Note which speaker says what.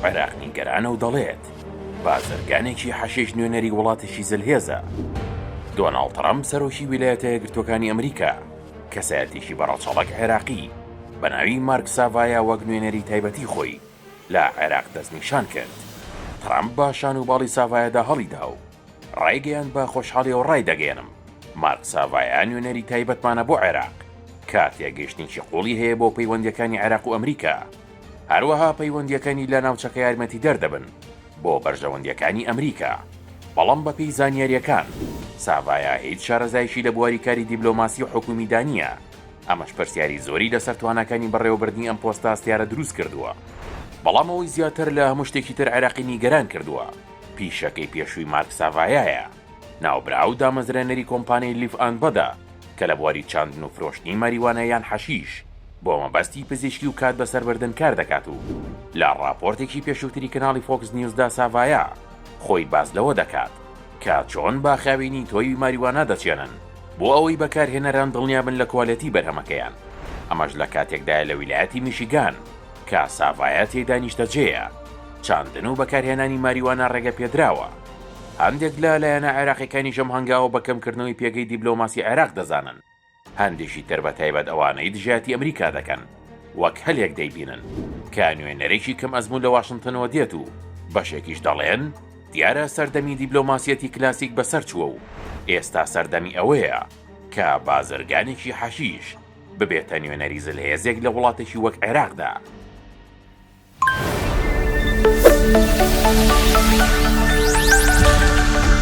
Speaker 1: عێراق نیگەرانە و دەڵێت، بازرگانێکی حەشیش نوێنەری وڵاتێکی زلهێزە. دۆناڵد ترەمپ سەرۆکی ویلایەتە یەکگرتووەکانی ئەمریکا، کەسایەتیی بە ڕەچەڵەک عێراقی بە ناوی مارک ساڤایا وەک نوێنەری تایبەتی خۆی لە عێراق دەستنیشان کرد. ترەمپ بە شان و باڵی ساڤایادا هەڵیدا و ڕایگەیاند بە خۆشحاڵیەوە ڕایدەگەیەنم مارک ساڤایا نوێنەری تایبەتمانە بۆ عێراق کە تێگەیشتنێکی قوڵی هەیە بۆ پەیوەندیەکانی عێراق و ئەمریکا هەروەها پەیوەندیەکانی لە ناوچەکە یارمەتیدەر دەبن بۆ بەرژەوەندیەکانی ئەمریکا بەڵام بەپێی زانیاریەکان ساڤایا هیچ شارەزایەکی لە بواری کاری دیبلۆماسی و حکومیدا نییە ئەمەش پرسیاری زۆری لەسەر تواناکانی بەڕێوەبردنی ئەم پۆستە هەستیارە دروست کردووە بەڵام ئەوەی زیاتر لە هەموو شتێکی تر عێراقی نیگەران کردووە پیشەکەی پێشووی مارک ساڤایایە. ناوبراو دامەزرێنەری کۆمپانیای لیف ئاند بەدە کە لە بواری چاندن و فرۆشتنی ماریوانا یان حەشیش بۆ مەبەستی پزیشکی و کات بەسەربردن کار دەکات و لە ڕاپۆرتێکی پێشووتری کەناڵی فۆکس نیوزدا ساڤایا خۆی باس لەوە دەکات کە چۆن بە خاوێنی تۆوی ماریوانا دەچێنن بۆ ئەوەی بەکارهێنەران دڵنیابن لە کوالێتی بەرهەمەکەیان ئەمەش لە کاتێکدایە لە ویلایەتی میشیگان کە ساڤایا تێیدا نیشتەجێیە، چاندن و بەکارهێنانی ماریوانا ڕێگەپێدراوە. هەندێک لە لایەنە عێراقیەکانیش ئەم هەنگاوە بە کەمکردنەوەی پێگەی دیبلۆماسی عێراق دەزانن، هەندێکی تر بە تایبەت ئەوانەی دژایەتی ئەمریکا دەکەن وەک هەلێک دەیبینن کە نوێنەرێکی کەم ئەزموون لە واشنتنەوە دێت و بەشێکیش دەڵێن دیارە سەردەمی دیبلۆماسیەتی کلاسیک بەسەر چووە و ئێستا سەردەمی ئەوەیە کە بازرگانێکی حەشیش ببێتە نوێنەری زلهێزێک لە وڵاتێکی وەک عێراقدا.